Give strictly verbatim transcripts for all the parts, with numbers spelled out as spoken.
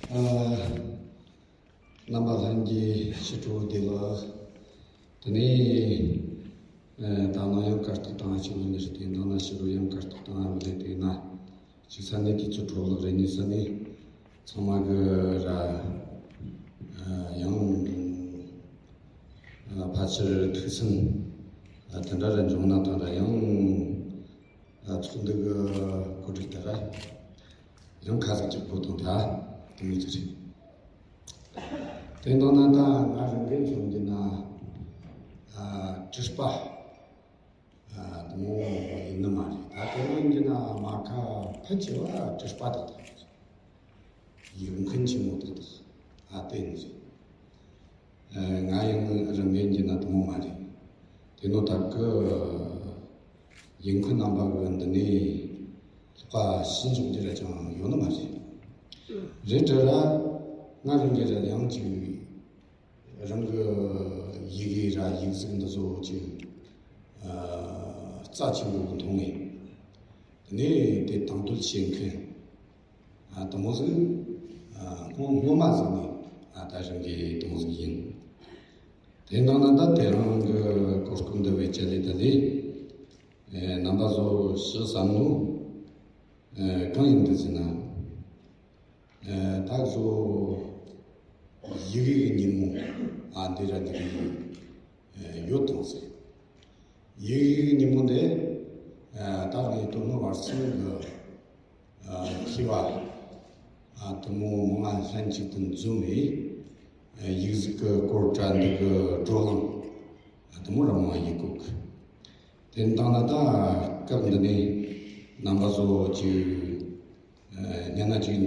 ཨ། རྣམ་པ་ལྷན་རྒྱས་ཕྱི་དྲོ་བདེ་ལེགས། དེ་ནས་ཨ་ད་ནང་ཡང་གར་སྟེགས་དང་ཕྱི་ལོགས་ནས་རེད་དེ་ནང་ན་ཕྱི་དྲོ་ཡང་གར་སྟེགས་དང་ལས་དེ་ན་ཅིག་ས་གནས་དེ་ཚོ་གྲོགས་ལག་རེ་གཉིས་ས་ནས་ཚང་མ་གི་ར་ཨ་ཡང་ཨ་ཕལ་ཆེར་ཐུགས་སེམས་ཨ་དེ་འདྲ་ར་འབྱུང་ན་དང་ར་ཡང་། ཚོགས་འདུ་གི་གོ་སྒྲིག་དེ་ལ་ཡང་ཁ་ཟིག་གཅིག་པོ་དང་ད་དེ་མོ་ཅིག་རེད། དེ་འདྲ་ན་ད་ང་རང་གི་མཚོན་གྱི་ན་ཨ་བྲིས་པ་ཨ་དེ་མོ་ཡིན་ནི་མ་རེད། ད་དེ་རིང་གི་ན་མ་ཁ་ཕལ་ཆེ་བ་བྲིས་པ་དེ་དག་རེད། ཡིག་མཁན་ཆེན་མོ་དེ་དག་ཨ་དེ་ནི་རེད། ང་ཡང་རང་ངོས་ཀྱི་ན་དེ་མོ་མ་རེད། དེ་ནོ་ད་གི་ཡིན་ཁུ་རྣམ་པ་གི་འདི་ནས་ལྷག་པ་ཕྱིན་འཇོག་རྒྱུ་ར་ཅང་ཡོད་ནི་མ་རེད། རེད་དྲ་ར་ང་རང་གི་ར་ཡང་ཅིག་རང་གི་ཡི་གེ་ར་ཡིག་གཟུགས་འདི་ཚོ་ཅིག་རྩ་ཆེན་པོ་གི་མཐོང་ངེས། དེ་ནས་དེ་དང་དོད་བྱེད་མཁན། ཨ་དེ་མོ་ཟིག་ཨ་སྔོན་སྔོན་མ་ཟིག་ནས་ཨ་ད་རང་གི་དེ་མོ་ཟིག་ཡིན། དེ་འདྲ་ན་ད་དེ་རང་གི་གོ་སྐབས་འདི་བས་བཅད་ལས་ད་ལས་ཨེ་རྣམ་པ་ཚོ་ཞུ་བསམ་ནོ། ཨེ་གང་ཡིན་འདི་ཟེར་ན། ཨེ་ད་གཟོད་ཡི་གེ་གི་ཉིན་མོ་ཨ་འདི་ར་འདི་གི་ཡོད་དང་ཟེར། ཡི་གེ་གི་ཉིན་མོ་འདི་ཨ་ད་རང་ཡི་དོན་ནི་བར་སེང་གི་ཨ་མཁས་པ་ཨ་དེ་མོ་མང་ང་ལྷན་ཅིག་ཏུ་འཛོམས་ནས་ཨ་ཡིག་གཟུགས་ཀྱི་སྐོར་དྲ་འདི་གི་བགྲོ་གླེང་ཨ་དེ་མོ་ར་མང་ཡིན་གོ་གི། དེ་འདང་ན་ད་སྐབས་འདི་ནས་རྣམ་པ་ཚོ་ཅིག་ཨ་ཉན་ན་ཅིག་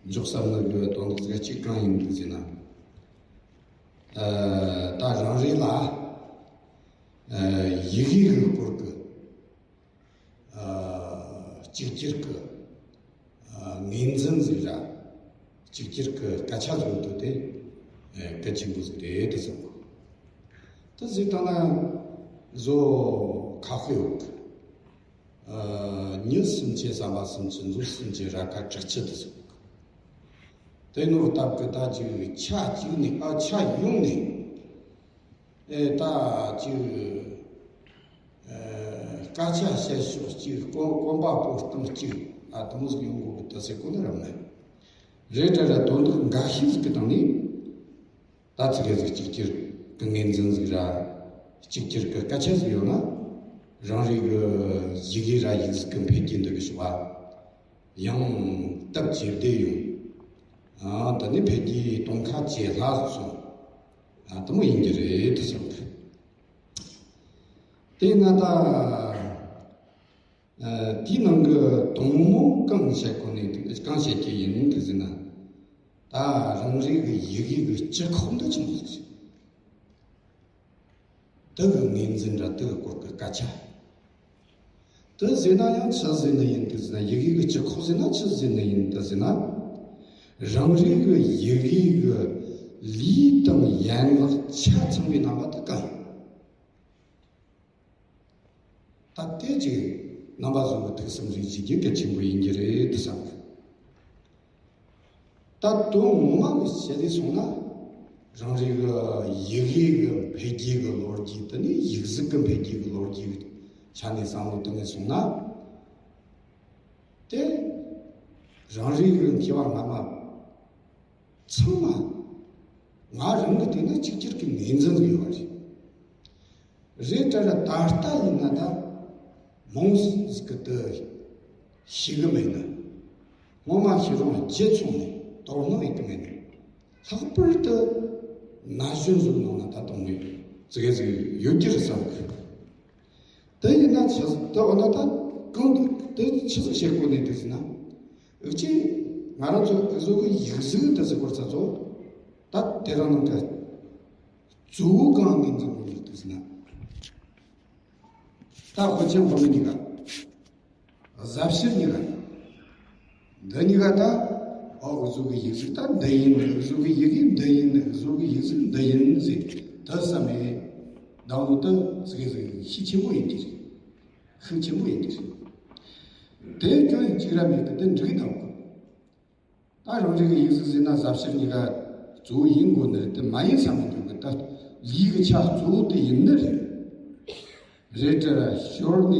འཇོག་བསམ་ནི་གི་དོན་དག་ཅིག་གང་ཡིན་འདུག་ཟེར་ན། ཨ་ད་རང་རེ་ལ་ཨ་ཡི་གེ་གི་སྐོར་གི་ཨ་གཅིག་གྱུར་གི་ཨ་ངོས་འཛིན་ཟིག་ར་གཅིག་གྱུར་གི་སྐད་ཆ་ཟིག་འདུག་དེ་ཨ་གལ་ཆེན་པོ་ཟིག་རེད་དེ་བསམ་གོ། དེ་ཟིག་བཏང་ན་བཟོ་ཁ་དཔེ་འོག་ཨ་མྱི་སུམ་ཅུ་བསམ་པ་སུམ་ཅུ་མཛོ་སུམ་ཅུ་ར་ཁ་དྲུག་ཅུ་དེ་ཟིག་དེ་ནོར་སྟབས་གི་ད་ཅིག་ཆ་གཅིག་ནས་ཨ་ཆ་ཡོང་ནས། ཨེ་ད་ཅིག་ཨེ་སྐད་ཆ་བཤད་ཕྱོགས་གཅིག་གོ་གོམ་པ་སྤོ་སྟངས་གཅིག་ཨ་དེ་མོ་ཟིག་ཡོང་དགོས་གི་ད་ཟེར་གོ་ནི་ར་མེད། རེད་དྲ་ར་དོན་དག་འགའ་ཤས་ཟིག་གི་སྟེང་ནས་ད་ཙི་གེ་ཟིག་གཅིག་གྱུར་གི་ངོས་འཛིན་ཟིག་ར་གཅིག་གྱུར་གི་སྐད་ཆ་ཟིག་ཡོད་ན་རང་རེ་གི་ཡི་གེ་ར་ཡིག་གཟུགས་གི་འཕེལ་རྒྱས་འདི་གི་ཕྱོགས་ཨ་ཡང་སྟབས་ཇེ་བདེ་ཡོང་ཨ་ད་ནི་འཕེལ་རྒྱས་གཏོང་ཁ་ཇེ་སླ་སོང་། ཨ་དེ་མོ་ཡིན་གྱི་རེད་དེ་བསམ་གི། དེ་ན་ད་ཨ་དེའི་ནང་གི་དང་མོ་གང་བཤད་གོ་ནས་གང་བཤད་ཀྱི་ཡིན་དེ་ཟེར་ན། ད་རང་རེ་གི་ཡི་གེ་གི་སྤྱི་ཁོག་འདི་ཆི་མོ་ཟིག་དེ་གི་ངོས་འཛིན་ར་དེ་གི་སྐོར་གི་སྐད་ཆ། དེ་ཟེར་ན་ཡང་ཆི་ཟེར་ནི་ཡིན་དེ་ཟེར་ན་ཡི་གེ་གི་སྤྱི་ཁོག་ཟེར་ན་ཆི་ཟེར་ནི་ཡིན་དེ་ཟེར་ན། རང་རེ་གི་ཡི་གེ་གི་ལུས་དང་ཡན་ལག་ཆ་ཚང་བའི་རྣམ་པ་དེ་གང་ཡིན། ད་དེ་ཅིག་རྣམ་པ་ཚོ་གི་ཐུགས་བསམ་རེ་བྱེད་རྒྱུ་གལ་ཆེན་པོ་ཡིན་གྱི་རེད་དེ་བསམ་གི། ད་དོན་ངོ་མ་གི་བཤད་དེ་སོང་ན་རང་རེ་གི་ཡི་གེ་གི་འཕེལ་རྒྱས་གི་ལོ་རྒྱུས་དེ་ནི་ཡིག་གཟུགས་གི་འཕེལ་རྒྱས་གི་ལོ་རྒྱུས་ཆ་ནས་བསམ་བློ་བཏང་ནས་སོང་ན། དེ་རང་རེ་གི་མཁས་པ་སྔ་མ་ཚང་མ་ང་རང་གི་དེ་ན་གཅིག་གྱུར་གི་ངོས་འཛིན་ཡོད་པ་རེད། རེད་དྲ་ར་ད་ལྟ་ཡིན་ན་ད་མང་ཟིག་གི་དུ་ཤེས་གི་མེད་ན། སྔོན་མ་ཤེས་རུང་རྗེས་ཚོང་ནས་དོ་སྣང་ཡེད་གི་མེད་ན། ལྷག་པར་དུ་ན་གཞོན་ཟིག་ནང་ན་ད་དུང་མེད་ཙི་གེ་ཟིག་ཡོད་རྒྱུ་རེད་བསམ་གི། དེ་ཡིན་ན་ཆི་ཟིག་དེ་འོ་ན་ད་གང་དུ་དེ་ཆི་ཟིག་བྱེད་དགོས་ནས་དེ་ཟིན་ན། ཨུ་ཅེ་ང་རང་ཚོ་ཨུ་ཟོ་གི་ཡིག་གཟུགས་དེ་ཟིག་སྐོར་ཚ་ཚོ་ད་དེ་རང་ནང་གི་གཙོ་བོ་གང་ངོས་འཛིན་དགོས་ནས་དེ་ཟིན་ན། ད་དཔེ་ཆ་ཕོ་མོ་གཉིས་ཀ་གཟབ་གཤེར་གཉིས་ཀ་འདི་གཉིས་ཀ་ད་ཨོ་ཨུ་ཟོ་གི་ཡིག་གཟུགས་ད་འདི་ཡིན། ཨུ་ཟོ་གི་ཡི་གེ་འདི་ཡིན། ཨུ་ཟོ་གི་ཡིག་གཟུགས་འདི་ཡིན་ཟེར་ད་བསམ་མེད་དང་ལོ་ད་ཟིག་ཟིག་ཤི་ཆེན་པོ་ཡིན་གྱི་རེད། ཤུགས་ཆེན་པོ་ཡིན་གྱི་རེད། དེ་སྐྱོན་གཅིག་ར་མེད་གི་དེ་འགྲིག་དང་། ད་རང་རེ་གི་ཡིག་གཟུགས་ཟིན་ན་ཟབ་ཕྱིར་གཉིས་ཀ་གཙོ་བོ་ཡིན་དགོས་ནི་རེད། དེ་མ་ཡིན་ས་མི་འདུག་གི། ད་ལུས་ཀྱི་ཆ་གཙོ་བོ་དེ་ཡིན་ནི་རེད། རེད་དྲ་ར་ཞོར་ནས་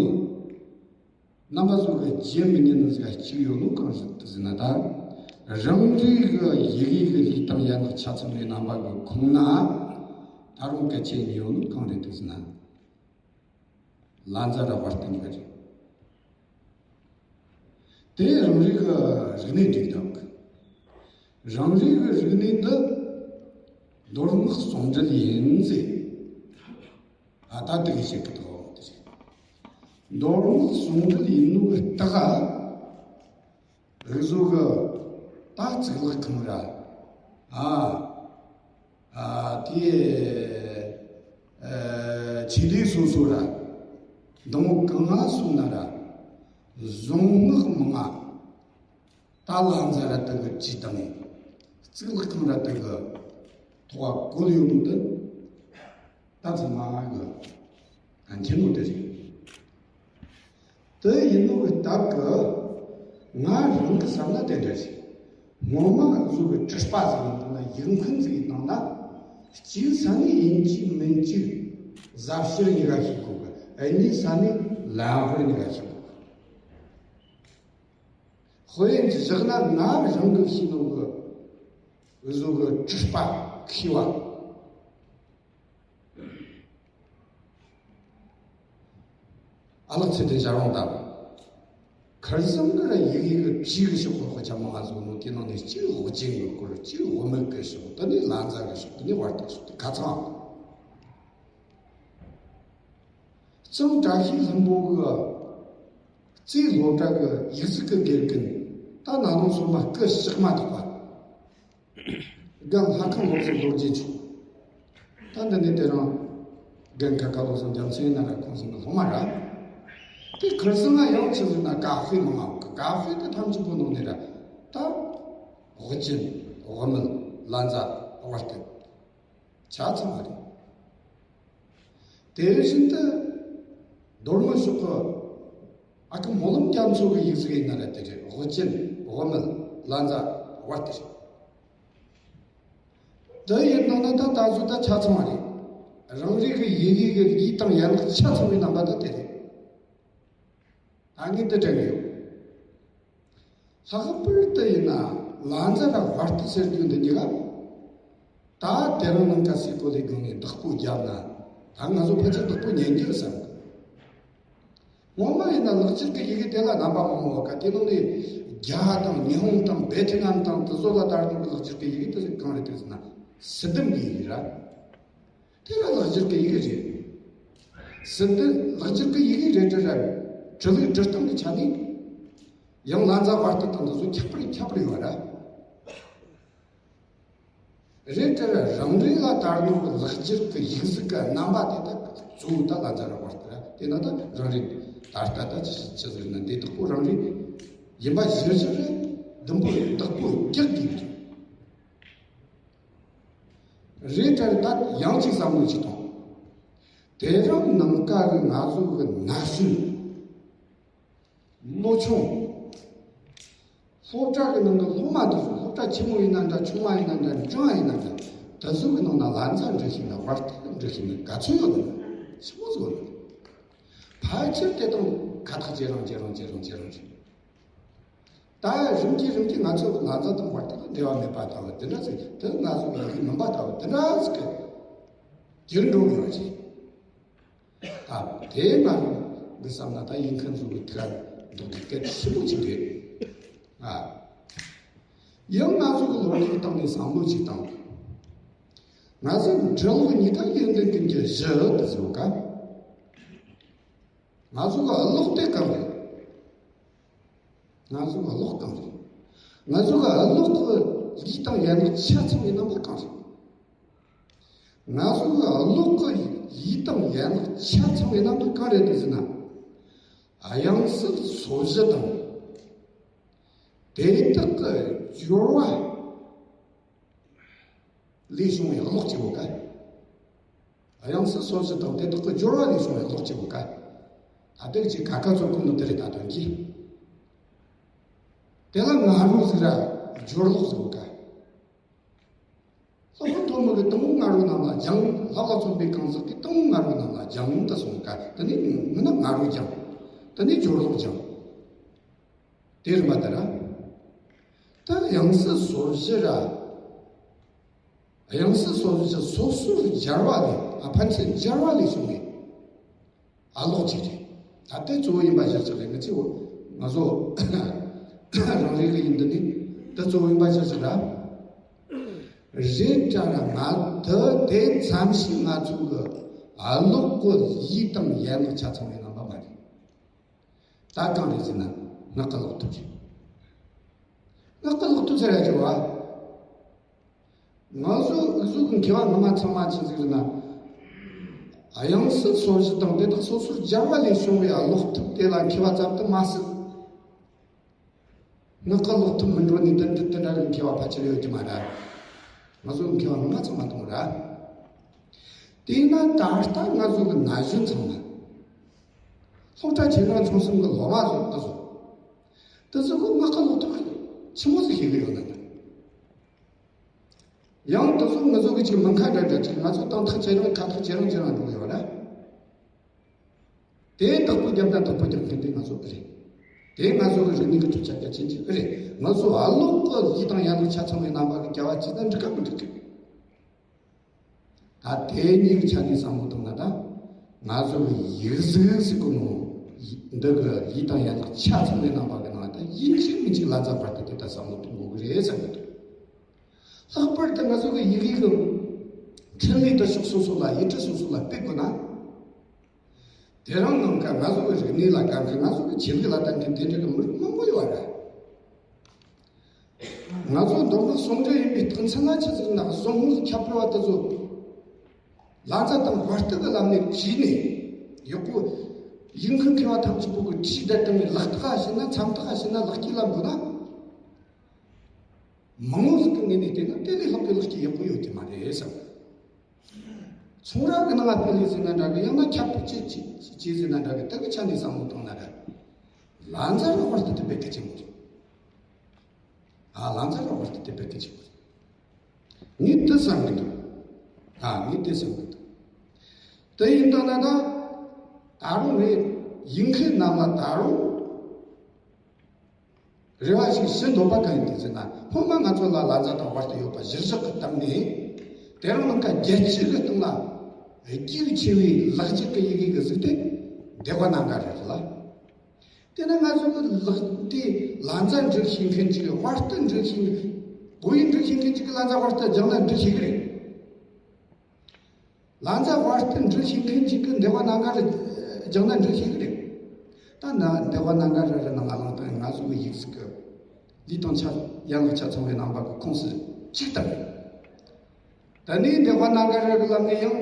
རྣམ་པ་ཚོ་གི་བརྗེད་མི་ཉན་ནི་ཟིག་གཅིག་ཡོད་ནོ་གང་ཞིག་ཏུ་ཟིན་ན། ད་རང་རེ་གི་ཡི་གེ་གི་ལུས་དང་ཡན་ལག་ཆ་ཚང་བའི་རྣམ་པ་གི་ཁོངས་ན་ད་རུང་གལ་ཆེ་ནི་ཡོད་ནོ་གང་རེད་དུ་ཟིན་ན། ལ་མཛའ་ར་བར་སྟོན་གྱི་རེད། དེ་རང་རེ་གི་རིག་གནས་འགྲིག་དང་གི། རང་རེ་གི་རིག་གནས་འདི་མདོ་སྔགས་ཟུང་འབྲེལ་ཡིན་ཟེར། ཨ་ད་དེ་གི་བཤད་གི་ཐོག་དེ་རེད། མདོ་སྔགས་ཟུང་འབྲེལ་ཡིན་ནོ་གི་རྟགས། འུ་ཚོ་གི་ད་གཙུག་ལག་ཁང་ར། ཨ། ཨ། དེ། ཨ། ཆོས་སྡེ་སོ་སོ་ར། འདི་མོ་གང་ང་སོང་ན་ར། གཟུངས་སྔགས་མང་ང་། ད་ལ་མཛའ་ར་དེ་གི་བྲིས་དང་། གཙུག་ལག་ཁང་ར་དེ་གི་ཐོག་བཀོད་ཡོད་ནོ་དེ། ད་ཚང་མ་གི་མཁྱེན་ནོ་དེ་རེད། དེ་ཡིན་ནོ་གི་སྟབས་གི། ང་རང་གི་བསམ་ན་དེ་འདྲ་ཞིག་སྔོན་མ་ང་ཚོ་གི་བྲིས་པ་ཟིག་ཡིན་ནང་ན། ཡིག་འཁོན་ཟིག་ཡིན་ནང་ན། གཅིག་ས་ནས་ཡིན་གཅིག་མིན་གཅིག་ཟབ་ཕྱིར་གཉིས་ཀ་ཤེས་དགོས་གི། གཉིས་ས་ནས་ལམ་བར་གཉིས་ཀ་ཤེས་དགོས་གི། དཔེ་ཡིན་གྱི་བཞག་ན་ང་རང་གི་ཤེས་ནོ་གི། འུ་ཚོ་གི་བྲིས་པ་མཁས་པ། ཨ་ལགས་ཚེ་བརྟན་ཞབས་དྲུང་དང་། ཁར་སང་གི་ཡི་གེ་གི་བྲིས་གི་ཤོག་གོ་ཆ་མ་ང་ཚོ་ནོ་དེ་ནང་ནས་གཅིག་འོ་ཅན་གི་སྐོར། གཅིག་འོ་མེད་གི་ཤོག་དེ་ནས་ལ་མཛའ་གི་ཤོག་དེ་ནས་བར་དག་ཤོག་དེ་ཁ་ཚང་། གཙང་བཀྲ་ཤིས་ལྷུན་པོ་གི་རྩིས་སློབ་གྲྭ་གི་ཡིག་གཟུགས་གི་དགེ་རྒན་ད་ན་ནིང་སོ་མ་སྐུ་གཤེགས་མ་ཐག་པ། རྒན་ལྷ་ཁང་བློ་བཟང་ལོ་རྒྱས་མཆོག་ད་འདི་ནས་དེ་རིང་རྒན་ཁ་ཁ་བློ་བཟང་རྒྱལ་མཚན་ཡིན་ན་ར་ཁོང་ཚོ་གི་སློབ་མ་ར། དེ་ཁར་སང་ང་ཡང་ཆི་ཟེར་ན་ཀ་ཧྥེ་མང་ང་གི། ཀ་ཧྥེ་དེ་ཐམས་ཅད་པོ་ནང་ནས་ར། ད་འོ་ཅན་འོ་མེད་ལ་མཛའ་བར་དག་ཆ་ཚང་བ་རེད། དེ་བཞིན་དུ་མདོ་སྔགས་ཕྱོགས་ཀྱི་ཨ་ཁུ་སྨོན་ལམ་རྒྱ་མཚོ་གི་ཡིག་གཟུགས་ཡིན་ན་ར་དེ་རེད། འོ་ཅན་འོ་མེད་ལ་མཛའ་བར་དེ་རེད། དེ་ཡིན་ནོ་ན་ད་ད་གཟོད་ད་ཆ་ཚང་བ་རེད། རང་རེ་གི་ཡི་གེ་གི་ལུས་དང་ཡན་ལག་ཆ་ཚང་བའི་རྣམ་པ་ད་དེ་རེད། ད་ངས་འདི་དྲན་གི་ཡོད། ལྷག་པར་དུ་ཡིན་ན་ལ་མཛའ་ར་བར་དག་ཟེར་རྒྱུ་འདི་གཉིས་ཀ། ད་དེ་རིང་ནངས་ཀ་སའི་གོ་ལའི་སྒང་ནས་བདག་པོ་བརྒྱབ་ན། ད་ང་ཚོ་ཕལ་ཆེར་བདག་པོ་ཉན་རྒྱུ་རེད་བསམ་གི། སྔོན་མ་ཡིན་ན་ལེགས་སྦྱར་གི་ཡི་གེ་དེ་ལ་རྣམ་པ་མང་པོ་ཡོད་ག། དེ་ནང་ནས་རྒྱ་དང་ཉི་ཧོང་དང་བེ་ཐི་ནམ་དང་དེ་ཚོ་ལ་དར་ནོ་གི་ལེགས་སྦྱར་གི་ཡི་གེ་དེ་གང་རེད་དེ་ཟེར་ན། སི་ཏམ་གི་ཡི་གེ་ར། དེ་ར་ལེགས་སྦྱར་གི་ཡི་གེ་རེད། སི་ཏམ་ལེགས་སྦྱར་གི་ཡི་གེ་རེད་དྲ་ར། འབྲི་ལུགས་འབྲི་སྟངས་ཀྱི་ཆ་ནས་ཡང་ལ་མཛའ་བར་དག་དང་དེ་ཚོ་ཁྱད་པར་ཁྱད་པར་ཡོད་ར། རེད་དྲ་ར། རང་རེ་ལ་དར་ནོ་གི་ལེགས་སྦྱར་གི་ཡིག་གཟུགས་གི་རྣམ་པ་དེ་དག་གཙོ་བོ་ད་ལ་མཛའ་ར་བར་དག་ར། དེ་ན་ད་རང་རེ་ད་ལྟ་ད་ཅི་ཅི་ཟེར་ན་འདི་བདག་པོ་རང་རེ་ཡིན་པ་གཞིར་བཞག་རེད། འདི་མོ་བདག་པོ་རྒྱག་དགོས་རེད། རེད་དྲ་ར། ད་ཡང་གཅིག་བསམ་བློ་ཅིག་ཐོངས། དེ་རིང་ནངས་ཀ་གི་ང་ཚོ་གི་ན་གཞོན། ལོ་ཆུང་། སློབ་གྲྭ་གི་ནང་གི་སློབ་མ་དེ་ཚོ། སློབ་གྲྭ་ཆེན་མོ་ཡིན་ན་འདྲ། ཆུང་བ་ཡིན་ན་འདྲ། འབྲིང་བ་ཡིན་ན་འདྲ། དེ་ཚོ་གི་ནང་ན་ལ་མཛའ་འབྲི་ཤེས་ན། བར་དག་འབྲི་ཤེས་ན་ག་ཚོད་ཡོད་ན་ཆི་མོ་ཟིག་ཡོད་ན། ཕལ་ཆེར་དེ་དང་ཁ་ཐག་ཇེ་རིང་ཇེ་རིང་ཇེ་རིང་ཇེ་རིང་རེད། ད་རིམ་གྱིས་རིམ་གྱིས་ང་ཚོ་ལ་མཛའ་དང་བར་དག་འབྲེལ་བ་མེད་པ་ལྟ་བུ་དེ་འདྲ་ཟིག། དེ་ང་ཚོ་ཡི་གེ་མིན་པ་ལྟ་བུ་དེ་འདྲ་ཟིག་གི་འགྱུར་འགྲོ་གི་ཡོད་རེད། ད་དེ་ང་རང་གི་བསམ་ན་ད་ཡིག་མཁན་ཚོ་གི་ཐུགས་ལ་འདུག་གི་སྐད་ཆེན་པོ་ཅིག་རེད། ཨ། ཡང་ང་ཚོ་གི་ལོ་རྒྱུས་སྟེང་ནས་བསམ་བློ་ཅིག་བཏང་། ང་ཚོ་འབྲི་ལུགས་གཉིས་ཀ་ཡོན་ཏན་ཀུན་གྱི་གཞི་དེ་ཟེར་བ་ཀ། ང་ཚོ་གི་གློག་དེ་གང་རེད། ང་ཚོ་གི་གློག་གང་རེད། ང་ཚོ་གི་གློག་གི་ཡིད་དང་ཡན་ལག་ཆ་ཚང་བའི་རྣམ་པ་གང་རེད། ང་ཚོ་གི་གློག་གི་ཡིད་དང་ཡན་ལག་ཆ་ཚང་བའི་རྣམ་པ་གང་རེད་དེ་ཟེར་ན། དབྱངས་གསལ་སོ་བཞི་དང་། དེ་དག་གི་སྦྱོར་བ་ལས་བྱུང་བའི་གློག་ཅེས་པོ་ཀ། དབྱངས་གསལ་སོ་བཞི་དང་དེ་དག་གི་སྦྱོར་བ་ལས་བྱུང་བའི་གློག་ཅེས་པོ་ཀ། ད་ལྟ་ཅིག་ཁ་ཁ་ཚོ་ཀུན་ནོ་དེ་རེད། ད་དོན་གྱིས་དེ་ལ་ང་རོ་ཟིག་ར་ སྦྱོར་ཀློག་ཟེར་བ་ཀ། སློབ་དཔོན་ཐོན་མི་གི་དང་པོ་ང་རོ་རྣམས་ལ་སྦྱང་། བསླབ་པ་མཚོན་པའི་གང་ཟག་གི་དང་པོ་ང་རོ་རྣམས་ལ་སྦྱང་དུ་གསུངས་ཀ། དེ་ནས་མི་ན་ང་རོ་སྦྱང་། དེ་ནས་སྦྱོར་ཀློག་སྦྱང་། དེ་རིམ་པ་ལྟར། ད་དབྱངས་གསལ་སོར་བཞི་ར། དབྱངས་གསལ་སོར་བཞི་སོ་སོར་སྦྱར་བ་ལས། ཨ། ཕན་ཚུན་སྦྱར་བ་ལས་བྱུང་བའི་ཨ་ཀློག་ཅིག་རེད། ད་དེ་གཙོ་བོ་ཡིན་པ་གཞིར་བཞག་རེད། ང་ཚོ་ང་ཚོ་རང་རེ་རེ་ཡིན་དུས་ནི་དེ་གཙོ་བོ་ཡིན་པ་གཞིར་བཞག་ར། རེད་དྲ་ར། ང་དེ་དེ་མཚམས་ཤིག་ང་ཚོ་གི་ཨ་ཀློག་གི་ཡིག་དང་ཡན་ལག་ཆ་ཚང་བའི་རྣམ་པ་མ་རེད། ད་གང་རེད་ཟེར་ན། སྔགས་ཀློག་ཐུབ་རེད། སྔགས་ཀློག་ཐུབ་ཟེར་ཡ་ཅིག་བ། ང་ཚོ་འུ་ཚོ་གི་མཁས་པ་སྔ་མ་ཚང་མ་ཆི་ཟིག་རེད་ན། དབྱངས་གསལ་སོར་བཞི་དང་དེ་དག་སོ་སོར་སྦྱར་བ་ལས་བྱུང་བའི་ཀློག་ཐུབ་དེ་ལ་མཁས་པ་ཙམ་དུ་མ་ཟད། སྔགས་ཀ་ཀློག་ཐུབ་མི་འགྲོ་ནི་དེ་འདྲ་དེ་འདྲ་གི་མཁས་པ་ཕལ་ཆེར་ཡོད་ཀྱི་མ་རེད། ང་ཚོ་མཁས་པ་སྔ་མ་ཚང་མ་མཐོང་ར། དེས་ན་ད་ལྟ་ང་ཚོ་གི་ན་གཞོན་ཚང་མ། སློབ་གྲྭ་ཆེ་འབྲིང་ཆུང་གསུམ་གི་སློབ་མ་ཚོ་དེ་ཚོ། དེ་ཚོ་གི་སྔགས་ཀ་ཀློག་ཐུབ་ཆི་མོ་ཟིག་ཤེས་གི་ཡོད་ན། ཡང་དེ་ཚོ་ང་ཚོ་གི་ཅིག་མི་ཁ་འདྲ་འདྲ་ཅིག། ང་ཚོ་དང་ཐག་ཇེ་རིང་ཁ་ཐག་ཇེ་རིང་ཇེ་རིང་འགྲོ་གི་ཡོད་ར། དེ་བདག་པོ་རྒྱབ་ན་བདག་པོ་རྒྱབ་མཁན་དེ་ང་ཚོ་རེད། དེ་ང་ཚོ་གི་རིག་གནས་ཀྱི་གྲུབ་ཆ་གལ་ཆེན་ཅིག་རེད། ང་ཚོ་ཨ་ཀློག་གི་ཡིག་དང་ཡན་ལག་ཆ་ཚང་བའི་རྣམ་པ་གི་རྒྱལ་བ་ཇི་ལྟར་འགྲིག་ག་མི་འགྲིག་གི། ད་དེ་གཉིས་ཀྱི་ཆ་ནས་བསམ་བློ་བཏང་ན། ད་ང་ཚོ་གི་ཡིག་གཟུགས་ཟེར་གོ་ནོ། འདི་གི་ཡིག་དང་ཡན་ལག་ཆ་ཚང་བའི་རྣམ་པ་གི་ནང་ད་ཡིན་གཅིག་མིན་གཅིག་ལ་ཛ་བར་དུ་དེ་ལྟར་བསམ་བློ་གཏོང་དགོས་གི་རེད་བསམ་གི་འདུག། ལྷག་པར་དུ་ང་ཚོ་གི་ཡི་གེ་གི་འཕྲིན་ལས་དེ་ཕྱོགས་སོ་སོ་ལ་ཡིག་འབྲུ་སོ་སོ་ལ་སྤེལ་དགོས་ན། དེ་རིང་ནངས་ཀ་ང་ཚོ་གི་རིག་གནས་ལ་དགའ་མཁན། ང་ཚོ་གི་ཆོས་ལུགས་ལ་དད་མཁན་དེ་འདྲ་གི་མི་རིགས་མང་པོ་ཡོད་རེད། ང་ཚོ་མདོ་སྔགས་ཟུང་འབྲེལ་ཡིན་པའི་རྟགས་མཚན་ལ་ཆི་ཟེར་ན། གཟུངས་སྔགས་ཁྱད་པར་བ་དེ་ཚོ་ལ་ཛ་དང་བར་དུ་གི་ལམ་ནས་བྲིས་ནས་ཡག་པོ། ཡིག་མཁན་མཁས་པ་ཐམས་ཅད་པོ་གི་བྲིས་བསྡད་བཏང་བའི་ལག་རྟགས་ཤིག་ན། མཚམས་རྟགས་ཤིག་ན། ལག་སྐྱེས་ལ་འགོད་ན། མང་བོ་ཟིག་གི་ངོས་ནས་བལྟས་ན་དེ་ལས་ལྷག་པའི་ལག་སྐྱེས་ཡག་པོ་ཡོད་ཀྱི་མ་རེད་བསམ། ཚོང་ར་གི་ནང་ང་སྤེལ་ལེ་ཟེར་ན་འདྲ་གི། ཡང་ན་ཁྱབ་སྤེལ་བྱེད་བྱེད་བྱེད་ཟེར་ན་འདྲ་གི། དེ་གི་ཆ་ནས་བསམ་བློ་བཏང་ན་འདྲ། ལ་ཛ་ར་བར་དུ་དེ་སྤེལ་གལ་ཆེན་པོ་རེད། ཨ། ལ་ཛ་ར་བར་དུ་དེ་སྤེལ་གལ་ཆེན་པོ་རེད། ངས་དེ་བསམ་གི་འདུག། ཨ། ངས་དེ་བསམ་གི་འདུག། དེ་ཡིན་དང་ན་ད། ད་རུང་རེད། ཡིག་མཁན་རྣམས་ལ་ད་རུང་རེ་བ་ཞིག་ཞུ་འདོད་པ་གང་ཡིན་དེ་ཟེར་ན། སྔོན་མ་ང་ཚོ་ལ་ལ་ཛ་དང་བར་དུ་ཡོད་པ་གཞིར་བཞག་གི་སྟེང་ནས། དེ་རིང་ནངས་ཀ་རྒྱལ་སྤྱི་གི་སྟེང་ལ་རྒྱུགས་ཆེ་བའི་ལག་རྒྱུགས་ཀྱི་ཡི་གེ་གི་གཟུགས་དེ་འདི་པ་ནང་ག་རེད་ལ། དེ་ན་ང་ཚོ་གི་ལག་དེ་ལ་ཛ་འབྲི་ཤེས་མཁན་ཅིག། བར་དུ་འབྲི་ཤེས་མཁན། བོད་ཡིག་འབྲི་ཤེས་མཁན་ཅིག་གི་ལ་ཛ་བར་དུ་སྦྱངས་ན་འབྲི་ཤེས་གི་རེད། ལ་ཛ་བར་དུ་འབྲི་ཤེས་མཁན་ཅིག་གི་འདི་པ་ནང་ག་རེ་སྦྱངས་ན་འབྲི་ཤེས་གི་རེད། ད་ན་འདི་པ་ནང་ག་རེ་རེ་ནང་ང་ལངས་དང་། ང་ཚོ་གི་ཡིག་གཟུགས་ཀྱི་ལུས་དང་ཆ་ཡན་ལག་ཆ་ཚང་བའི་རྣམ་པ་གི་ཁོངས་སུ་གཅིག་དང་། ད་ནི་འདི་པ་ནང་ག་རེ་གི་ལམ་ནས་ཡང་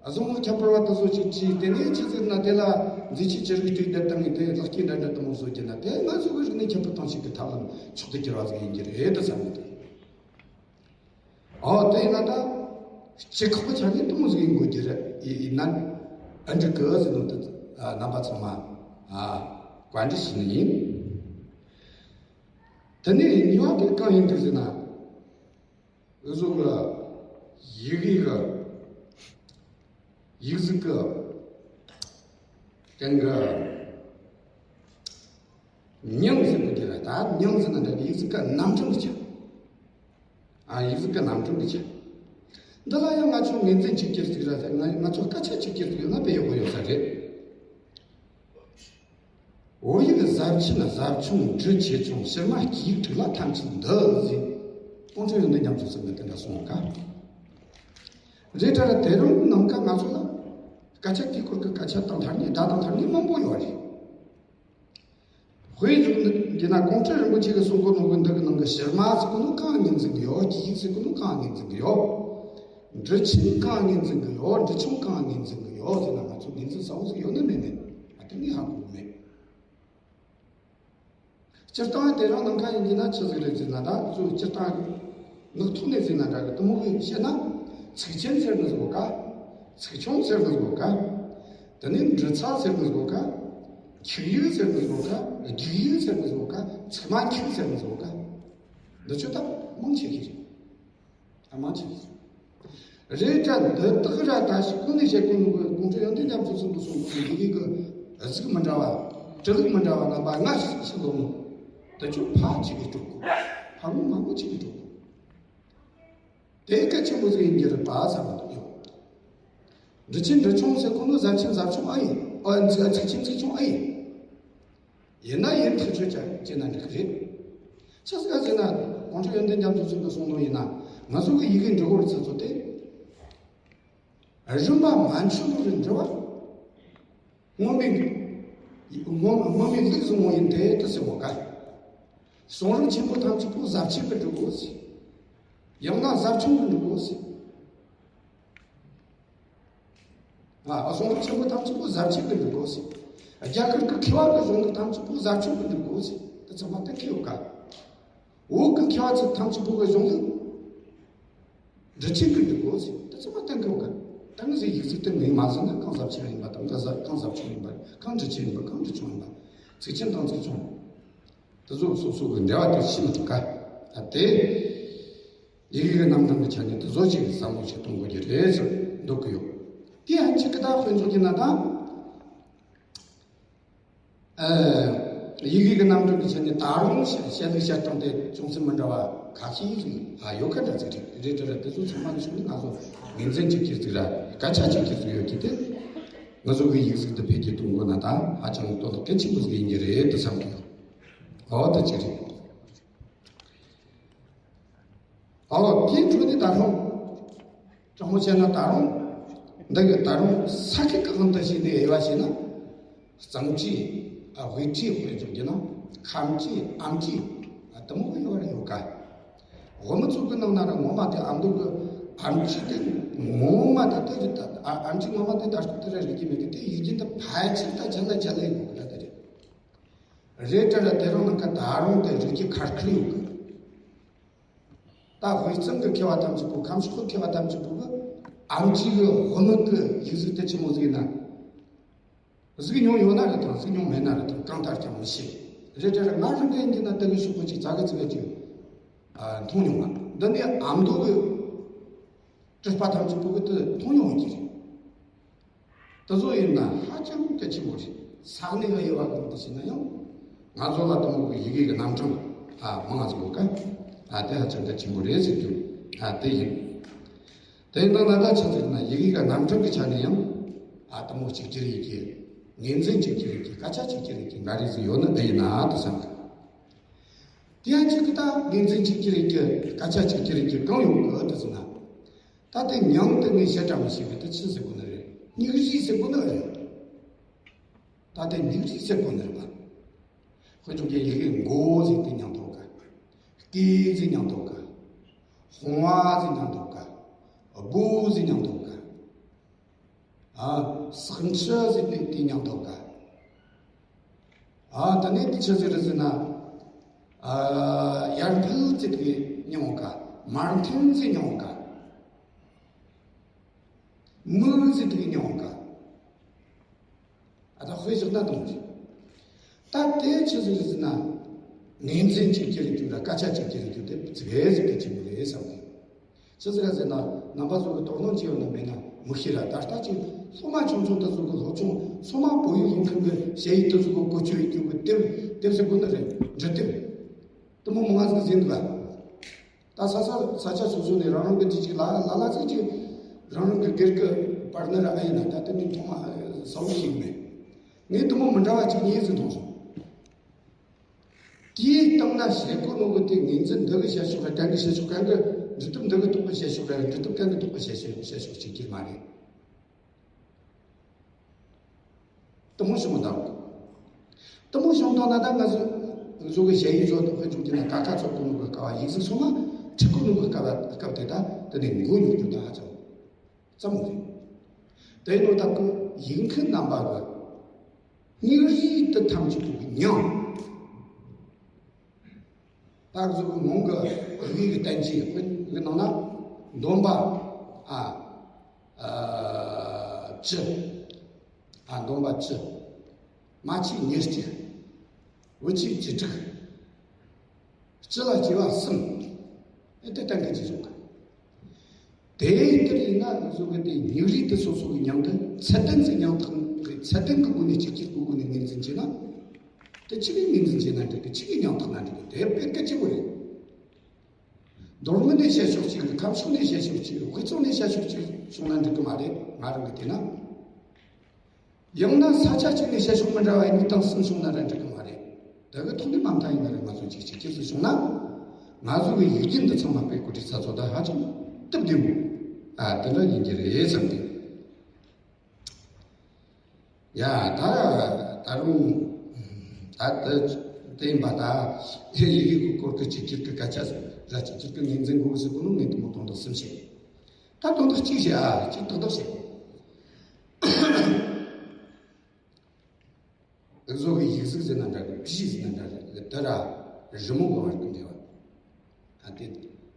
གཟུངས་སྔགས་ཁྱད་པར་བ་དེ་ཚོ་ཅིག་བྲིས། དེ་ནས་ཆི་ཟེར་ན་དེ་ལ་མཛེས་ཆོས་ཅི་རིགས་བྲིས་བསྡད་བཏང་ངས་དེ་ལག་སྐྱེས་འདྲ་འདྲ་དུ་མོ་བཟོ་རྒྱུ་ན། དེ་ང་ཚོ་གི་རིག་གནས་ཁྱད་པར་གཏོང་བྱེད་ཀྱི་ཐབས་ལམ་མཆོག་ཏུ་གྱུར་བ་ཟིག་ཡིན་རྒྱུ་རེད་དུ་བསམ་གི་འདུག། ཨོ། དེ་ཡིན་ན་ད་སྤྱི་ཁོག་གི་ཆ་ནས་དུ་མོ་ཟིག་ཡིན་དགོས་རྒྱུ་རེད། ཡིན་ན་ཨ་འགྲིག་གི་ཟེར་ནོ་དེ། ཨ། རྣམ་པ་ཚང་མ། ཨ། བཀའ་འདྲི་ཞུ་ནི་ཡིན། དེ་ནས་གཉིས་པ་དེ་གང་ཡིན་འདུག་ཟེར་ན། འུ་ཚོ་གི་ཡི་གེ་གི་ཡིག་གཟུགས་ཀྱི་སྟེང་གི་མིང་ཟེར་གི་དེ་ལ། ད་མིང་ཟེར་ན་འདྲ་གི། ཡིག་གཟུགས་ཀྱི་རྣམ་གྲངས་ཀྱི་ཆ། ཨ། ཡིག་གཟུགས་ཀྱི་རྣམ་གྲངས་ཀྱི་ཆ། འདི་ལ་ཡང་ང་ཚོ་ངོས་འཛིན་གཅིག་གྱུར་ཟིག་ར་ཟེར། ང་ང་ཚོ་སྐད་ཆ་གཅིག་གྱུར་ཟིག་ཡོད་ན་དཔེ་ཡག་པོ་ཡོད་ས་རེད། བོད་ཡིག་ཟབ་ཆེན་ཟབ་ཆུང་འབྲིང་ཆེ་ཆུང་ཕྱི་མ་སྐྱེས་དྲུག་ལ་ཐམས་ཅད་འདུ་ཟེར། ཀོང་སྤྲུལ་ཡོན་ཏན་རྒྱ་མཚོ་ཟེར་ནས་དེ་འདྲ་གསུངས་ཀ། རེད་དྲ་ར། དེ་རིང་ནངས་ཀ་ང་ཚོ་ལ་སྐད་ཆ་དེའི་སྐོར་གྱི་སྐད་ཆ་དང་ཐ་སྙད། སྒྲ་དང་ཐ་སྙད་མང་པོ་ཡོད་རེད། དཔེ་བཞག་ན་ན་ཀོང་སྤྲུལ་རིན་པོ་ཆེ་གིས་གསུང་གོ་ནོ་གི་འདི་གི་ནང་གི་ཕྱི་མ་ཟེར་གོ་ནོ་གང་ངོས་འཛིན་གི་ཡོད། སྐྱེས་ཡིག་ཟེར་གོ་ནོ་གང་ངོས་འཛིན་གི་ཡོད། འབྲི་ཆེན་གང་ངོས་འཛིན་གི་ཡོད། འབྲི་ཆུང་གང་ངོས་འཛིན་གི་ཡོད་ཟེར་ན། ང་ཚོ་ངོས་འཛིན་གསལ་བོ་ཟིག་ཡོད་ནི་མེད་ནི། ཨ། དེ་ངས་ཧ་གོ་གི་མེད། སྤྱིར་བཏང་དེ་རིང་ནངས་ཀ་ཡིན་གྱི་ན་ཆི་ཟིག་རེད་ཟེར་ན། ད་གཙོ་བོ་སྤྱིར་བཏང་ངག་ཐོག་ནས་ཟེར་ན་འདྲ་གི། དུ་མོ་གིས་བཤད་ན། ཚིག་ཆེན་ཟེར་ནི་ཟིག་ཡོད་ཀ། ཚིག་ཆུང་ཟེར་ནི་ཟིག་ཡོད་ཀ། དེ་ནས་འབྲི་ཚ་ཟེར་ནི་ཟིག་ཡོད་ཀ། འཁྱུག་ཡིག་ཟེར་ནི་ཟིག་ཡོད་ཀ། རྒྱུག་ཡིག་ཟེར་ནི་ཟིག་ཡོད་ཀ། ཚིག་མ་འཁྱུག་ཟེར་ནི་ཟིག་ཡོད་ཀ། འདི་ཆོ་ད་མང་ཆེ་གི་རེད། ཨ་མང་ཆེ་གི་རེད། ད་འདི་དག་ར་ད་ཞིག་ཁོ་ནས་བཤད་ཁོ་ནུ་གི་གོང་ཆེན་ཡོན་ཏན་རྒྱ་མཚོ་གསུམ་དུ་གསུངས་པའི་ཡི་གེ་གི་གཟུགས་མི་འདྲ་བ། གྲི་གུག་མི་འདྲ་བ་རྣམ་པ་ལྔ་ཞིག་ཞིག་ལོ་མོ། འདི་ཆོ་ཕ་གཅིག་གིས་གྲུབ་དགོས། ཕ་མོ་མ་མོ་གཅིག་གིས་གྲུབ་དགོས། དེ་གལ་ཆེན་པོ་ཟིག་ཡིན་གྱི་རེད་པ་བསམ་གི་འདུག་ཡོད། འབྲི་ཆེན་འབྲི་ཆུང་ཟེར་ཁོ་ནོ་ཟབ་ཆེན་ཟབ་ཆུང་ཨ་ཡིན། ཨ་ཚིག་ཚིག་ཆེན་ཚིག་ཆུང་ཨ་ཡིན། ཡིན་ན་ཡིན་ཐག་ཆོད་ཀྱང་བྱས་ན་འགྲིག་གི་རེད། ཆི་ཟིག་ཟེར་ན་གོང་ཆེན་ཡོན་ཏན་རྒྱ་མཚོ་གསུམ་གྱིས་གསུངས་ནོ་ཡིན་ན། ང་ཚོ་གི་ཡི་གེ་འབྲི་གོ་རི་ཚིག་ཚོ་དེ་རིམ་པ་མ་འཆོལ་བར་འབྲི་བ། སྔོན་མའི་སྔོན་སྔོན་མའི་ལུགས་བཟང་བོ་ཡིན་ཏེ་དུ་ཟེར་བ་ག་གསུང་རབ་ཆེན་པོ་ཐམས་ཅད་པོ་ཟབ་ཆོས་ཀྱི་འབྲི་གོ་ཟེར། ཡང་ན་ཟབ་ཆུང་གི་འབྲི་གོ་ཟེར། ཨ། གསུང་རབ་ཆེན་པོ་ཐམས་ཅད་པོ་ཟབ་ཆོས་ཀྱི་འབྲི་གོ་ཟེར། རྒྱ་གར་གྱི་མཁས་པ་གི་གཞུང་ལུགས་ཐམས་ཅད་པོ་ཟབ་ཆོས་ཀྱི་འབྲི་གོ་ཟེར། དུ་ཚང་མ་དུ་མཁས་ཡོད་ག་བོད་ཀྱི་མཁས་པ་ཚོ་ཐམས་ཅད་པོ་གི་གཞུང་ལུགས། འབྲི་ཆེན་གྱི་འབྲི་གོ་ཟེར། དེ་ཚང་མ་གཏན་འཁེལ་ག་གཏན་ཟེར་ཡིག་གཟུགས་དེ་ངོས་མ་ཟིན་ན་གང་ཟབ་ཆོས་ཡིན་པ་དང་གང་ཟབ་གང་ཟབ་ཆོས་ཡིན་པ། གང་འབྲི་ཆེན་ཡིན་པ། གང་འབྲི་ཆུང་ཡིན་པ། ཚིག་ཆེན་དང་ཚིག་ཆུང་། དེ་ཚོ་སོ་སོ་གི་འབྲེལ་བ་དེ་ཤེས་མི་ཐུབ་ག་ད་དེ་ཡི་གེ་གི་རྣམ་གྲངས་ཀྱི་ཆ་ནས་དེ་ཚོ་ཅིག་བསམ་བློ་ཞིག་གཏོང་དགོས་ཀྱི་རེད་ཟེར་འདོད་གི་ཡོད། དེ་ཡང་གཅིག་གི་ད་དཔེ་འཇོག་གི་ན་ད། ཨ། ཡི་གེ་གི་རྣམ་གྲངས་ཀྱི་ཆ་ནས་ད་རུང་བཤད་བཤད་ལུགས་བཤད་སྟངས་དེ་ཅུང་ཟད་མི་འདྲ་བ་ཁ་ཤས་ཡིན་ཟིག་ཨ་ཡོད་ཁ་འདྲ་ཟིག་རེད་རེད་རེད། དེ་ཚོ་ཚང་མ་ནི་ཤུགས་ནི་ང་ཚོ་ངོས་འཛིན་གཅིག་གྱུར་ཟིག་ར་སྐད་ཆ་གཅིག་གྱུར་ཟིག་ཡོད་ཀྱི་དེ། ང་ཚོ་གི་ཡིག་གཟུགས་འདི་འཕེལ་རྒྱས་གཏོང་དགོས་ན་ད་ཧ་ཅང་དོན་དག་གལ་ཆེན་པོ་ཟིག་ཡིན་གྱི་རེད་དུ་བསམ་གི་ཡོད། ཨོ་དེ་ཅི་རེད། ཨོ་དེའི་འཕྲོ་དེ་ད་རུང་། དྲང་མོ་བཤད་ན་ད་རུང་། འདི་གི་ད་རུང་ས་ཁུལ་གི་དབང་དུ་བྱས་ནས་དབྱེ་བ་བྱས་ན། གཙང་བཅས། ཨ། དབུས་བཅས་དཔེ་འཇོག་རྒྱུ་ན། ཁམས་བཅས། ཨམ་བཅས། ཨ། དེ་མོ་གི་དབྱེ་བ་རེ་ཡོད་ཀ་བོད་མི་ཚོ་གི་ནང་ན་ར་ངོ་མ་དེ་ཨ་མདོ་གི་ཨམ་ཆི་དེ་ངོ་མ་དེ་དེ་རེད་ད། ཨ། ཨམ་ཆི་ངོ་མ་དེ་ད་སྐབས་དེ་ར་རིག་གི་མེད་གི་དེ་ཡིག་རྒྱུན་དུ་ཕལ་ཆེར་ད་ཅ་ལག་ཅ་ལག་ཡིན་གོ་གི་ར་དེ་རེད། རེད་དྲ་ར་དེ་རང་ནང་ཀ་ད་རུང་དེ་རིག་གི་ཁར་ཁུར་ཡོད་གི་ད་དབུས་གཙང་གི་མཁས་པ་ཐམས་ཅད་པོ་ཁམས་ཕྱོགས་མཁས་པ་ཐམས་ཅད་པོ་གི་ཨམ་ཆི་གི་དབུ་མེད་གི་ཡིག་གཟུགས་དེ་ཆི་མོ་ཟིག་ཡིན་ན། གཟིགས་མྱོང་ཡོད་ན་རེད་དང་གཟིགས་མྱོང་མེད་ན་རེད་དང་གང་ལྟར་ཀྱང་མི་ཤེས། རེད་དྲ་ར་ང་རང་གི་ཡིན་གྱི་ན་དེ་གི་ཤོག་གུ་ཅིག་ཙག་གི་ཙིག་གི་ཅིག་ཨ། མཐོང་མྱོང་བ་འདི་ནི་ཨ་མདོ་གི་གྲུབ་པ་ཐམས་ཅད་པོ་གི་དེ་མཐོང་མྱོང་ཡོད་ཀྱི་རེད། དེ་ཚོ་ཡིན་ན་ཧ་ཅང་གལ་ཆེན་པོ་རེད། ས་གནས་ལ་དབྱེ་བ་གང་དུ་ཕྱེ་ན་ཡང་ང་ཚོ་ལ་དེ་མོ་གི་ཡི་གེ་གི་རྣམ་གྲངས་ཨ་མང་ང་ཟིག་ཡོད་ཀ་ཨ་དེ་ཧ་ཅང་གལ་ཆེན་པོ་རེད་ཟེར་རྒྱུ་ཨ་དེ་ཡིན། དེ་ཡིན་ན་ད་ཆི་ཟེར་ན་ཡི་གེ་གི་རྣམ་གྲངས་ཀྱི་ཆ་ནས་ཡང་ཨ་དེ་མོ་གཅིག་གྱུར་ཡི་གེ་ངོས་འཛིན་གཅིག་གྱུར་ཡི་གེ་སྐད་ཆ་གཅིག་གྱུར་ཡི་གེ་འགའ་རེ་ཟིག་ཡོད་ན་དེ་ཡིན་ན་དེ་བསམ་གི་དེ་ཡང་གཅིག་གི་ད་ངོས་འཛིན་གཅིག་གྱུར་ཡི་གེ་སྐད་ཆ་གཅིག་གྱུར་ཡི་གེ་གང་ཡོང་གི་དེ་ཟེར་ན། ད་དེ་མྱིང་དེ་ངས་བཤད་གྲྭ་མི་ཤེས་གི་དེ་ཆི་ཟེར་དགོས་ནི་རེད། སྙིགས་རིས་ཟེར་དགོས་ནི་རེད། ད་དེ་སྙིགས་རིས་ཟེར་དགོས་ནི་རེད་པ། དཔེ་འཇོག་རྒྱུ་ཡི་གེ་མགོ་ཟེར་དེ་མྱིང་ཐོགས་ག་སྐེ་ཟེར་མྱིང་ཐོགས་ག་དཔུང་བ་ཟེར་མྱིང་ཐོགས་ག་སྦུག་ཟེར་མྱིང་ཐོགས་ག་ཨ། སྲེག་མཁྲིས་ཟེར་དེ་དེ་མྱིང་ཐོགས་ག་ཨ། ད་ནི་དེ་ཆི་ཟིག་རེད་ཟེར་ན། ཨ། ཡར་འཕེལ་ཟེར་དེ་མྱིང་ཡོང་ག་མར་འཐེན་ཟེར་མྱིང་ཡོང་ག་མུག་ཟེར་དེ་མྱིང་ཡོང་ག་ཨ། ད་དཔེ་བཞག་ན་དང་ཟེར། ད་དེ་ཆི་ཟིག་རེད་ཟེར་ན། ངོས་འཛིན་གཅིག་གྱུར་རེད་རྒྱུ་ལ་སྐད་ཆ་གཅིག་གྱུར་རེད་རྒྱུ་དེ་ཙི་གེ་ཟིག་གལ་ཆེན་པོ་རེད་བསམ་གི་ཅི་ཟེར་ཟེར་ན། རྣམ་པ་ཚོ་གི་དོགས་སྣང་ཅི་ཡོད་ན་མེད་ན་མི་ཤེས་ར། ད་ལྟ་ཅིག་སློབ་མ་ཆུང་ཆུང་དེ་ཚོ་གི་སློབ་ཆུང་སློབ་མ་བོད་ཡིག་སློབ་མཁན་གི་ཞ་ཡིག་དེ་ཚོ་གི་བཀོལ་སྤྱོད་ཡིག་རྒྱུགས་གི་དེབ་དེབ་ཟེར་དགོས་ནི་རེད། འབྲི་དེབ་དེ་མོ་མང་ང་ཟིག་ཟིན་འདུག་ག་ད་ས་ས་ས་ཆ་སོ་སོ་ནས་རང་རང་གི་དེ་ཅིག་ལ་ལ་ལ་ཟིག་ཅིག་རང་རང་གི་སྒེར་གི་པར་ནི་ར་ཨ་ཡིན་ན་ད་དེ་ནི་ཐོག་མ་ས་བོ་ཞིག་མེད། ངས་དེ་མོ་མི་འདྲ་བ་ཅིག་ངས་ཟིག་མཐོང་སོང་། དེའི་སྟེང་ན་བྱེད་སྒོ་ནོ་གི་དེ་ངོས་འཛིན་འདི་གི་བྱེད་ཕྱོགས་རེད། གན་གི་བྱེད་ཕྱོགས། གན་གི་འབྲི་དེབ་འདི་གི་ཐོག་གི་བྱེད་ཕྱོགས་རེད། འབྲི་དེབ་གན་གི་ཐོག་གི་བྱེད་ཕྱོགས་བྱེད་ཕྱོགས་གཅིག་གྱུར་མ་རེད། དེ་མོ་བྱུང་དང་། དེ་མོ་བྱུང་དང་ན་ད་ང་ཚོ་ང་ཚོ་གི་ཞ་ཡིག་བཟོ་དེ་དཔེ་འཇོག་གི་ན་ཀ་ཁ་ཚོགས་གོ་ནོ་གི་སྐབས་ཡིག་གཟུགས་སོ་མ་ཁྲིད་གོ་ནོ་གི་སྐབས་སྐབས་དེ་ད་དེ་ནས་མགོ་ཉོག་རྒྱུ་ད་ཧ་ཅང་ཙམ་རེད། དེ་ནོ་ད་གི་ཡིག་མཁན་རྣམ་པ་གི་སྙིགས་རིས་དེ་ཐམས་ཅད་པོ་གི་མྱིང་། ད་གཟུགས་ཀྱི་མིང་གི་དབུས་ཀྱི་བསྟན་བཅོས་ཀྱི་ནང་ན་འདོན་པ། ཨ། ཨ། བཅུ། ཨ། འདོན་པ་བཅུ། མ་ཆོས་ཉེར་གཅིག་དབུ་ཆོས་བཅུ་དྲུག་སྤྱི་ལ་སྐྱེ་བ་གསུམ། དེ་གཏན་འཁེལ་གྱི་བཟོ་གི། དེ་ལྟར་ཡིན་ན་བཟོ་གི་དེ་སྙིང་རུས་དེ་སོ་སོ་གི་མྱིང་དུ་ཚད་ལྡན་གྱི་མྱིང་ཐག་གི་ཚད་ལྡན་གྱི་སྒོ་ནས་གཅིག་གྱུར་གྱི་སྒོ་ནས་ངོས་འཛིན་བྱས་ན། དེ་ཆི་གི་ངོས་འཛིན་བྱས་ན་འགྲིག་གི། ཆི་གི་མྱིང་ཐག་ན་འགྲིག་གི། དེ་དཔེ་གལ་ཆེན་པོ་རེད། མདོ་སྨད་ནས་བཤད་ཕྱོགས་གཅིག་རེད། ཁམས་ཕྱོགས་ནས་བཤད་ཕྱོགས་གཅིག་རེད། དབུས་གཙང་ནས་བཤད་ཕྱོགས་གཅིག་བྱུང་ན་འགྲིག་གི་མ་རེད། ང་རང་གི་དེ་ན། ཡང་ན་ས་ཆ་གཅིག་ནས་བཤད་ཕྱོགས་མི་འདྲ་བ་གཉིས་དང་གསུམ་བྱུང་ན་ར་འགྲིག་གི་མ་རེད། དེ་གི་ཐོག་ནས་མ་མཐའ་ཡིན་ན་ར་ང་ཚོ་གཅིག་གཅིག་གཅིག་སུ་བྱུང་ན། ང་ཚོ་གི་ཡིག་རྒྱུན་འདི་ཚང་མ་དཔེ་གོ་སྒྲིག་ས་ཚོ་ད་ཧ་ཅང་སྟབས་བདེ་མོ། ཨ་དེ་འདྲ་ཡིན་གྱི་རེད་བསམ་གི། ཡ་ད་ད་རུང་ད་དེ་དེ་ཡིན་པ་ད་ཡི་གེ་གི་སྐོར་གི་གཅིག་གྱུར་གི་སྐད་ཆ་ཟིག་ར་གཅིག་གྱུར་གི་ངོས་འཛིན་དགོས་ཟེར་གོ་ནོ་ངས་དེ་མོ་དོན་དག་གསུམ་བཤད། ད་དོན་དག་གཅིག་བཤད། ཨ་གཅིག་ཏག་ཏག་བཤད། འུ་ཚོ་གི་ཡིག་གཟུགས་ཟེར་ན་འདྲ་གི། བྲིས་ཟེར་ན་འདྲ་གི། དེ་ར་རི་མོ་གི་བར་གི་འབྲེལ་བ། ད་དེ་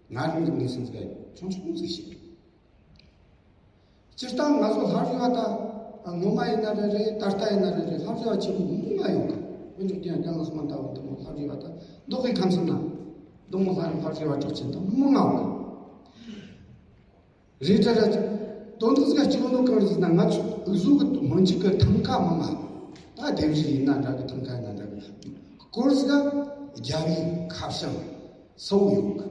ང་རང་གི་ངོས་ཟིན་ཟིག་ཆུང་ཆུང་ཟིག་བཤད། སྤྱིར་བཏང་ང་ཚོ་ལྷ་རི་བ་ད་ངོ་མ་ཡིན་ན་རེ་རེད། ད་ལྟ་ཡིན་ན་རེ་རེད། ལྷ་རི་བ་ཆེན་པོ་མང་ང་ཡོང་གི། དཔེ་འཇོག་དེ་ཡང་ཀན་ལྷག་མ་ལྟ་བུ་འདི་མོ་ལྷ་རི་བ་ད་མདོ་དབུས་ཁམས་གསུམ་ན་འདི་མོ་ལྷ་ལྷ་རི་བ་གྲགས་ཅན་ད་མང་ང་ཡོང་གི། རེད་དྲ་ར། དོན་དག་ཟིག་གཅིག་ནོ་གང་རེད་ཟེར་ན། ང་ཚོ་འུ་ཚོ་གི་སྔོན་ཆད་གི་ཐང་ཀ་མང་ང་། ད་ལྡེབས་རིས་ཡིན་ན་འདྲ་གི། ཐང་ཀ་ཡིན་ན་འདྲ་གི། སྐོར་ཟིག་རྒྱ་བོའི་ཁ་བྱང་གསལ་བོ་ཡོད་གི།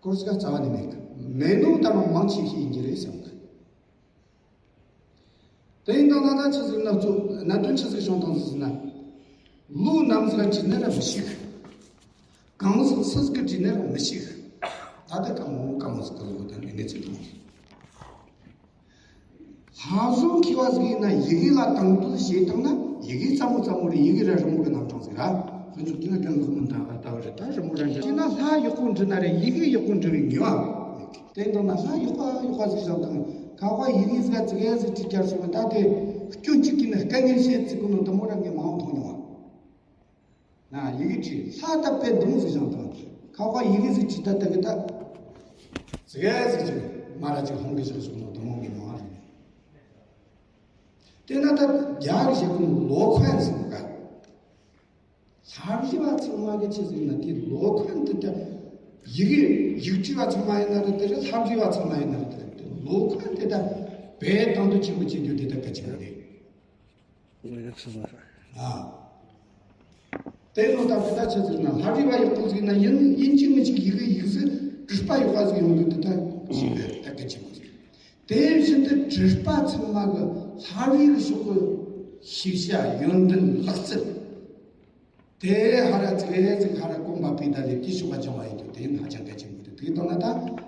སྐོར་ཟིག་རྩ་བ་ནས་མེད་གི། མེད་ནོ་ད་རུང་མང་ཆེ་ཤོས་ཡིན་གྱི་རེད་བསམ་གི། དེ་ཡིན་དང་ད་ལྟ་ཆི་ཟིག་ན་ཚོ་གནད་དོན་ཆི་ཟིག་བྱུང་དང་ཟེར་ན། ལོ་ནམ་ཟིག་ག་བྲིས་ན་ར་མི་ཤེས་གི། གང་ཟིག་སུ་ཟིག་གིས་བྲིས་ན་ར་མི་ཤེས་གི། ད་ལྟ་དཀའ་མོ་དཀའ་མོ་ཟིག་གི་ལོ་ད་ནི་གནས་ཚུལ་དང་། ལྷ་བཟོ་མཁས་པ་ཟིག་ཡིན་ན་ཡི་གེ་ལ་དང་དོད་བྱེད་བཏང་ན་ཡི་གེ་རྩ་མོ་རྩ་མོ་རེད། ཡི་གེ་ར་རི་མོ་གི་རྣམ་གྲངས་ཟིག་ར། དཔེ་འཇོག་དེ་ན་ཀན་ལྷག་མ་འདྲ་ལྟ་བུ་རེད། ད་རི་མོ་ར་འདྲ་བྱས་ན་ལྷ་ཡག་པོ་འབྲི་ན་ར་ཡི་གེ་ཡག་པོ་འབྲི་བའི་ངེས་པ་མེད་གི། དེ་འདྲ་ན་ལྷ་ཡག་པ་ཡག་པ་ཟིག་བཞག་དང་། ཁ་པ་ཡི་གེ་ཟིག་ཙི་གེ་ཟིག་བྲིས་བསྐྱར་སོང་བ། ད་དེ་སྐྱོན་གཅིག་གིས་ནི་དཀའ་ངལ་བྱེད་ཟེར་གོ་ནོ་དེ་མོ་ར་ངས་མང་མཐོང་མྱོང་བ། ན་ཡི་གེ་བྲིས་ལྷ་ད་དཔེ་འདུག་ཟིག་བཞག་དང་། ཁ་པ་ཡི་གེ་ཟིག་བྲིས་ད་ད་གི་ད་ཙི་གེ་ཟིག་ཅིག་མ་ར་ཅིག་ཧོང་གི་ཞིག་བྱུང་ནོ་དེ་མོ་ངས་མང་བ་རེད། དེ་ན་ད་རྒྱ་གི་བཤད་གོ་ནོ་ལོ་ཁོན་ཟེར་ག། ལྷ་བྲིས་པ་ཚང་མ་གི་ཆི་ཟིག་ན་དེ་ལོ་ཁོན་དེ་ད་ཡི་གེ་ཡིག་བྲིས་པ་ཚང་མ་ཡིན་ན་རེད། དེ་རེད། ལྷ་བྲིས་པ་ཚང་མ་ཡིན་ན་རེད། དེ་རེད། དེ་ལོ་ཁོན་དེ་ད་དཔེ་དང་དུ་ཆེན་པོ་ཆེ་རྒྱུ་དེ་ད་གལ་ཆེན་པོ་རེད། ཨ། དེ་ལོ་ད་དེ་ད་ཆི་ཟིག་ན་ལྷ་བྲིས་པ་ཡག་པོ་ཟིག་ན་ཡིན་ཡིན་གཅིག་མིན་གཅིག་ཡི་གེ་ཡིག་གཟུགས་གྲུབ་པ་ཡག་པ་ཟིག་ཡོང་རྒྱུ་དེ་ད་ཞིག་རེད། ད་གལ་ཆེན་པོ་ཟིག། དེ་བཞིན་དུ་བྲིས་པ་ཚང་མ་གི་ལྷ་བྲིས་གི་ཕྱོགས་གི་ཤེས་བྱ་ཡོན་ཏན་ལག་རྩལ། དེ་ཧ་ར་ཙི་གེ་ཟིག་ཧ་ར་གོམ་པ་སྤོས་ད་ལས་དེ་ཕྱོགས་ག་སྦྱང་བ་ཡིན་རྒྱུ་དེ་ཡིན་ཧ་ཅང་གལ་ཆེན་པོ་རེད། དེ་ལྟ་ན་ད་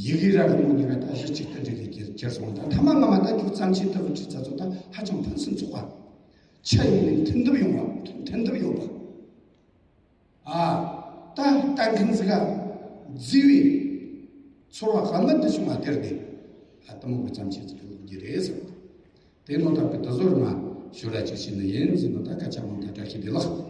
ཡི་གེ་ར་རི་མོ་གཉིས་ཀ་ད་གཞི་གཅིག་ཏུ་འབྲེལ་གྱི་གྱེར་གྱེར་སོང་། ད་ཐ་མ་ངོ་མ་ད་ཁྱོད་བརྩམས་ཆོས་ལྟ་བུ་བྲིས་ཚར་ཚོ་ད་ཧ་ཅང་ཕུན་སུམ་ཚོགས་པ། ཆ་ཡོང་ནས་མཐུན་སྡུབ་ཡོང་བ། མཐུན་སྡུབ་ཡོད་པ། ཨ། ད་ལྟ་མཁན་ཟིག་ག་བརྫིས་པའི་ཚོར་བ་ག་མེད་དུ་བྱུང་བ་དེར་བརྟེན། ཨ། དེ་མོ་གི་བརྩམས་ཆོས་ཟིག་ཡོད་རྒྱུ་རེད་ཟེར། དེ་ནོ་ད་པའི་དེ་ཟོར་མ་ཞུ་ར་ཅིག་བྱས་ནི་ཡིན་ཟེར་ནོ། ད་སྐད་ཆ་མང་ད་བཀྲ་ཤིས་བདེ་ལེགས།